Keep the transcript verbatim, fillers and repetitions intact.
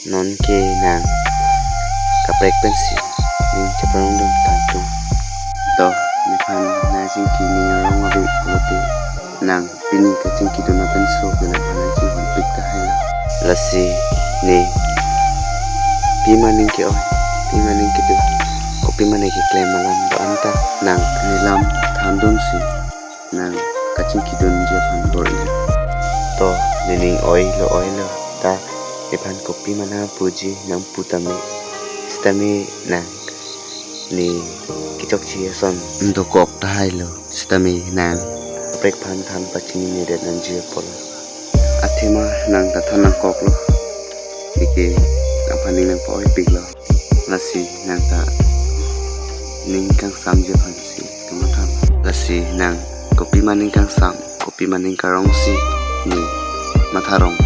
Non ke nang kaprek pensi ning cheparongdun tangtung. To, nephan nangchingki ning arong ave pulote nang pini kachingkidun apinso ke nangphan nangchinghonpik tahai lo. Lasi ne pima ning ke-oi, pima ning kedo, kopima ning keklem alam do-an ta nang ne lam thandunsi nang kachingkidunji aphan bor-i. To, nening oilo oilo ta nephan kopima nangpuji nangpu tame, sitame nang ne kechokche ason dokok tahai lo, sitame nang kaprek aphan than pachininedet nangji apotlo. Athema nang ta than nangkoklo. Neke nangphan ning nangpa-oipiklo. Lasi nang ta ning kangsamji aphansi kamatha. Lasi nang kopima ning kangsam, kopima ning karongsi ne matharong.